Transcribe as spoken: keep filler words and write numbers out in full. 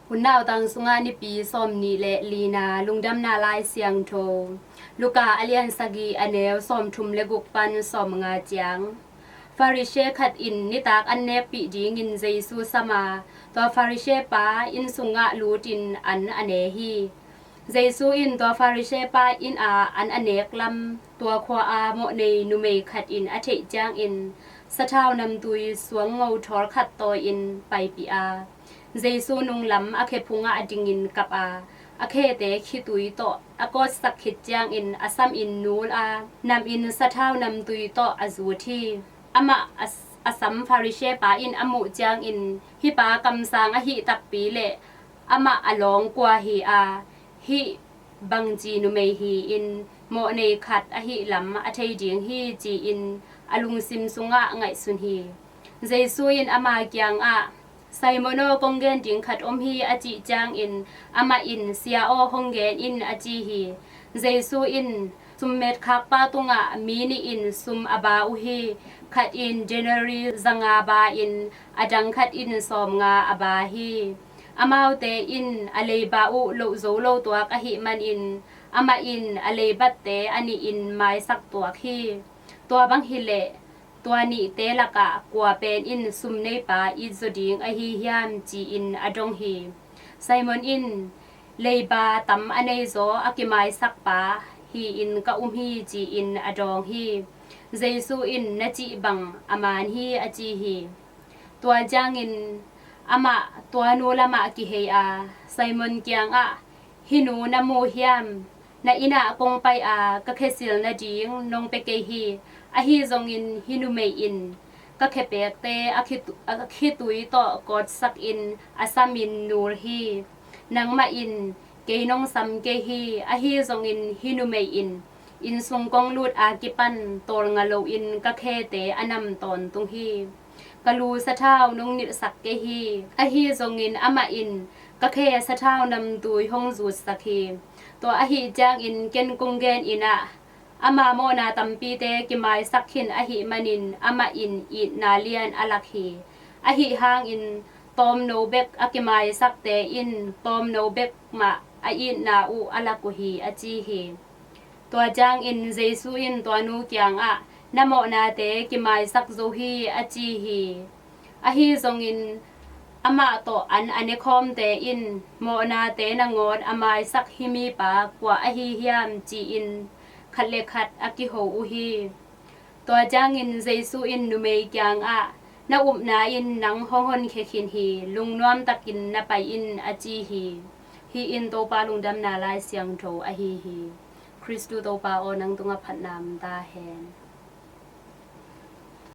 Hun nautang sungah nipi sawm nih le lina lungdamna lai siangtho. Luka a lian sagih a neu sawm thum le guk pan sawm nga ciang. Pharisee khat in nitak an nekpih dingin Jesu sam a, tua Pharisee pa inn sungah lutin an a ne hi. Jesu in tua Pharisee pa inn a an a nek lam tua khua a mawhnei numei khat in a theih ciangin sathau namtui suang ngo thawl khat tawi in paipih a, Jesu nunglam a khe phungah a dingin kap a, a khete khitui tawh a kawtsak khit ciangin a samin nul a, namin sathau namtui tawh a zut hi. Amah a, a sam Pharisee pa in a muh ciangin, hih pa kamsang ahih takpi le amah a lawng kua hi a, hih bangci numei hi-in mawhnei khat ahih lam a thei ding hi, ci-in a lungsim sungah ngaihsun hi. Jesu in ama kiangah, Simon aw, kong gen ding khat om hi, a cih ciangin amah in, Sia aw, hong gen in, a ci hi. Jesu in, Summet khakpa tungah mi nih in sum a ba uh hi. Khat in denarii zanga ba-in a dang khat in sawmnga a ba hi. Amaute in a leiba uh loh zo lo tuak ahih manin amah in a leibatte a nihin maisak tuak hi. Tua bang hileh tua nihte lakah kua pen in sum neipa it zaw ding ahi hiam, ci-in a dong hi. Simon in, Leiba tam a neizaw a kimaisakpa hi-in ka um hi, ci-in a dawng hi. Jesu in, Na cih bang a man hi, a ci hi. Tua ciangin amah tua nu lamah kihei a, Simon kiangah, Hih nu na mu hiam? Na innah kong pai a ka khe sil nading nong pia kei hi. Ahi zongin hih numei in ka khepekte a khitu-, a khitui tawh kawtsakin a samin nul hi. Nangmah in kei nong sam kei hi. Ahi zongin hih numei in innsung kong lut a kipan tawlnga loin ka khete a nam tawntung hi. Ka lu sathau nong nilhsak kei hi. Ahi zongin amah in ka khe sathau namtui hong zutsak hi. Tua ahih ciangin ken kong gen in ah, ama mawhna tampite kimaisak khin ahih manin amah in itna lian a lak hi. Ahi hangin tawmno bek a kimaisakte in tawmno bek mah a itna uh a lak uh hi, a ci hi. Tua ciangin Jesu in tua nu kiangah, Na mawhnate kimaisak zo hi, a ci hi. Ahi zongin amah tawh an a nekhawmte in, Mawhnate nangawn a maisak hih mipa kua ahi hiam? Ci-in khat le khat a kiho uh hi. Tua ciangin Jesu in numei kiangah, Na upna in nang hong honkhia khin hi. Lungnuam takin na pai in, a ci hi. Hih in Topa lungdamna Lai Siangtho ahi hi. Khristu Topa aw, nang tungah phatna om ta hen.